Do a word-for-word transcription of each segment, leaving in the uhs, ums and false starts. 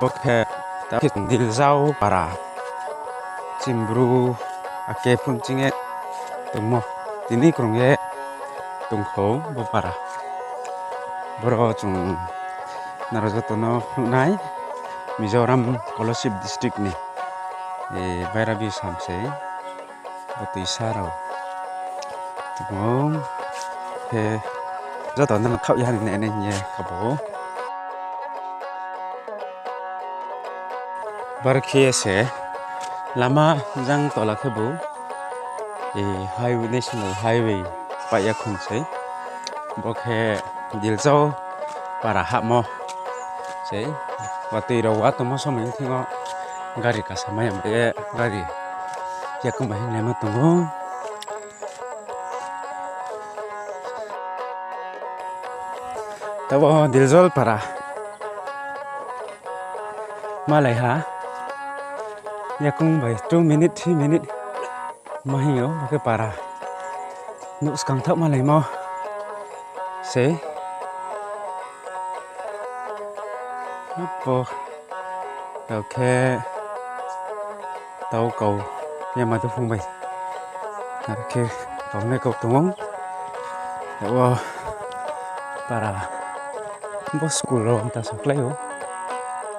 Bo khe, ta khe Diljal para. Chini Bru ake phung ching ye tongmo. Tini krung ye tongkho bo para. Boro chung nrao joto no phnuhnai Mizoram Kolasib district ni, e, Bairabi sam se. Bo tuisa rao. Tong khe joto no thaoh ya ni nai nai hing ye kabo. Bar khe se lama jang tola khe bo, e, highway, national highway pai ya khong sei. Bo khe Diljal para hahmo sei. Watoi rao wa tongmo somoi thing yo gari kasa mai ya bai ye gari yakung bai hing lema tong ou. Tabo Diljal para malai ha. Yakung bai two minute, three minute ma hing yo, bo khe para. Nouh skang thaoh malaimo sei. Apo, tao khe, tao kau, yama tuphung bai. Ar khe, kau nai kau tong ou. Wo para, bo school rao ta saklai ou.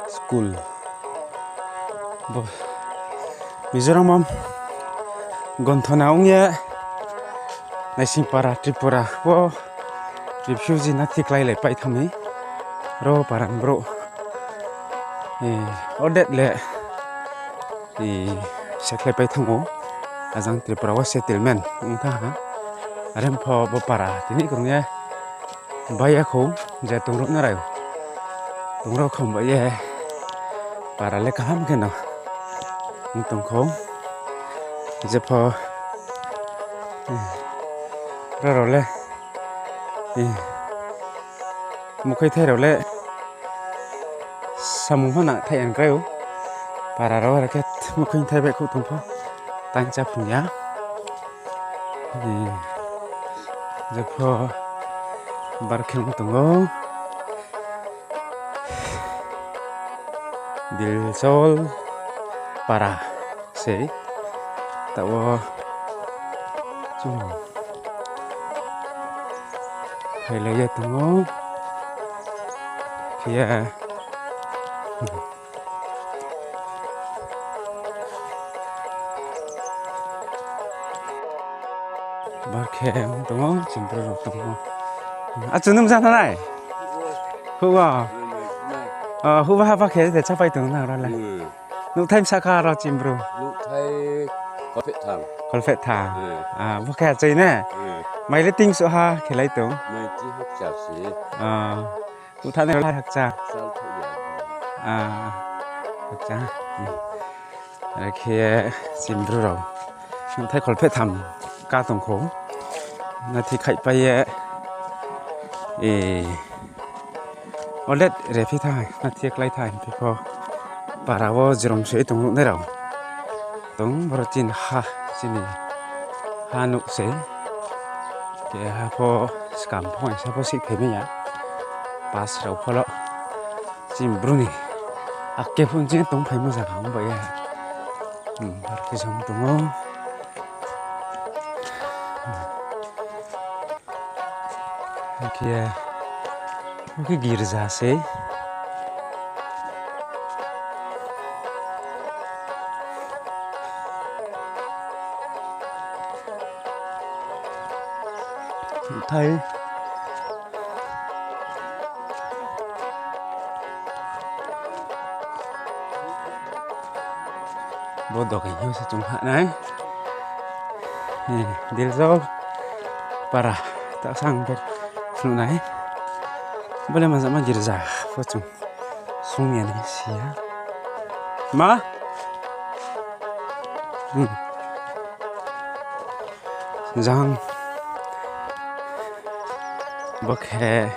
School. Bo Mizoram o gonthona ong ye naising para Tripura wo refugee na thiklai lai pai thanng mi. Ro para ni brouh, e, odet le, e, sekhlai pai thanng ou. Ajang Tripura wo settlement ong thanng ha. Are pho bo para tini krung ye bai ya khou, je tong ruh nai rao. Tong rao khom bai ye para le kaham khe no ong tong khou. Je pho, e, rao rao le, e, mukhoi thai rao le samung pho nang thai ang krai ou. Para rao are khe mukhoi thai bai khouh tong pho tang chá phrung ya. E, je pho bar khe ong tong ou. Diljal para sei. Taoh wo chung phailai ye tong ou. Khe ye bar khe tong ou, chini bru rao tong ou. Achu nung jana nai? Huh wo? Huh ba haba khe de chápai tong na ro le. Nuhthai bsa kha ro chini bru? Kholpheh tha. Bo khe achai ne? Mai le ting suh ha khelai tong? Huh thanai rao le hakcha. Hakcha. Are khe chini bru rao nuhthai kholpheh tham ka tong khou. Nathi khaihpai ye, e, odet rephi tha, nathi klái tha hingphi pho para wo jrom se tong nuhnai rao tong, boro chini ha, chini ha nuh se. Keha pho skam pho uaingsa pho sihphai mai ya. Pass rao pho lo chini bru ni ake pho chini tongphaimo zaga ong bai ye. Bar khe jang tong ou. Hing khe, bo khe girza sei. Thai. Bo dokai hing se chung hah nai. Diljal para, ta sang ber phnuh nai. Bo le mazama girza pho chung sung ya nai si ya. Ma? Jang. Bo khe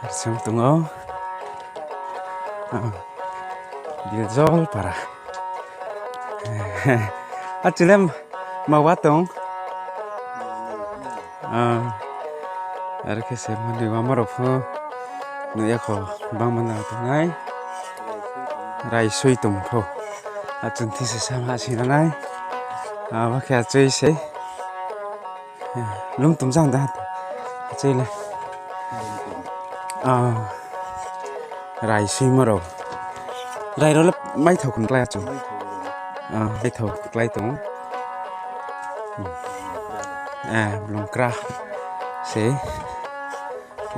Arsung tong ou. Diljal para. Achilem ma wa tong. Are khe se mani wa ma rao pho. Nuh ya kho, bangma nang tongnai. Raisoi tong pho. Achun thi se sama si na nai. Abo khe achoi se. Lung tum jang da. Achoi le. Ah. Raisoi ma rao. Rai rao le maithao khum klái achu. Ah, maithao klái tong. Ah, blungkra. Se.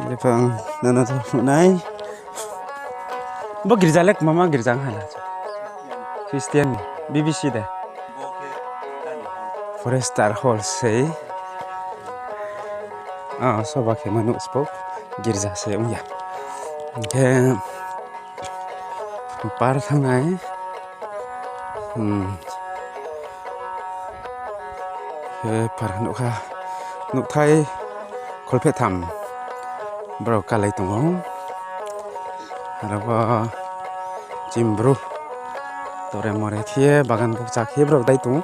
Befang nana to nai. Bo girja lek mama girja hala. Christian ni. B B C de. Forester Hall sei. Ah, soba khe manu spo. Girja se ong ya. Hingkhe par thanng nai. Hmm. Khe para nuh kha, nuhthai kholpheh tham brao kalai tong ou. Aro bo chimbru tore more khe bagan bukcha khe brao dai tong ou.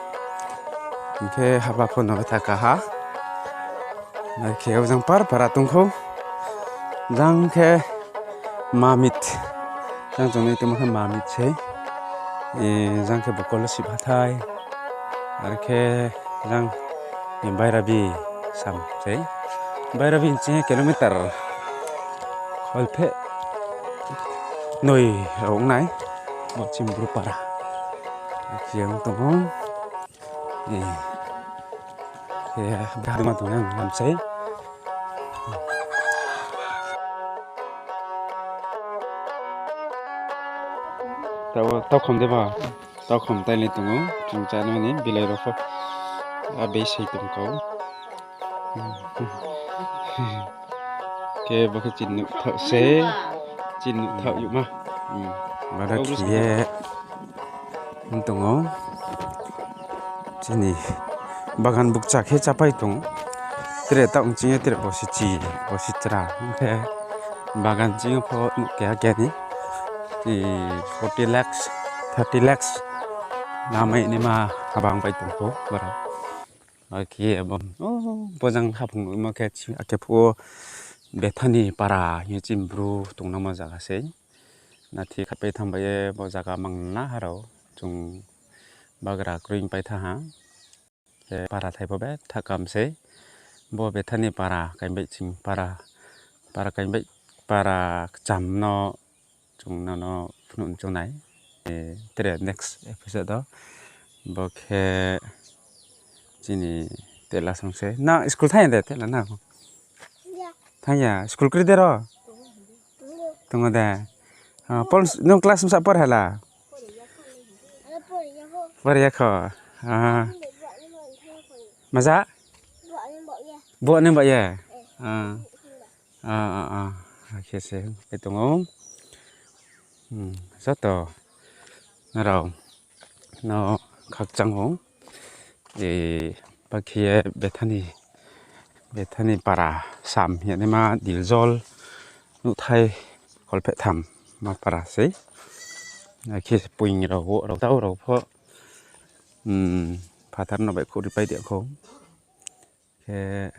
Hingkhe haba pho no btha kaha. Ar khe o jang par para tong khou. Jang khe Mamit. Jang chung nai tongmo khe Mamit sei. E, jang khe Bokol Sip hathai. Ar khe jang, e, Bairabi sam sei. Bairabi ni ching kilometer kholpheh noi rao ong nai. Bo chimbru para. Khe ong tong ou. E, khe bra duma tong yang lam sei. Tao, tao khom de ba. Tao khom tai le tong ou. Chung chá no ni bilai rao pho. A bei sei tong kau. Khe bo khe chini nuhthaoh se, chini nuhthaoh yuma. Bara khe ye tong ou. Chini bagan bukcha khe chápai tong ou. Tre taoh ching ye tre bosi chi, bosi chra. Hing khe bagan ching yo pho nuh keha keha ni, forty lakhs, thirty lakhs namai naima habang pai tong khou bara. Akhe abo, o, bo jang haphung nuhmo khe, akhe phuh wo Bethani para hing ye chini Bru tongnangmo zaga sei. Nathi khapai thanng bai ye bo zaga mangna ha rao chung bagra kroi pai thanng ha. Khe para thai pho betha kam sei. Bo Bethani para kaingbai ching para, para kaingbai para kcham no chung nono phnuh chungnai. Tre next episode wo. Bo khe chini tela song se. Na school thanng ya de tela na? Thanng ya. School kri de ro? Tong ou de. Nung class bsa por hala? Por ya kho. Maja? Bo ni ba ye? Akhe se pai tong ou. Joto rao no khakchang ou. Bakhe ye Bethani, Bethani para sam hing ye naima Diljol nuhthai kholpheh tham ma para sei. Akhe poing rao, wo rao, tau rao pho, phathar no baihkhouh ri pai di khou. Khe,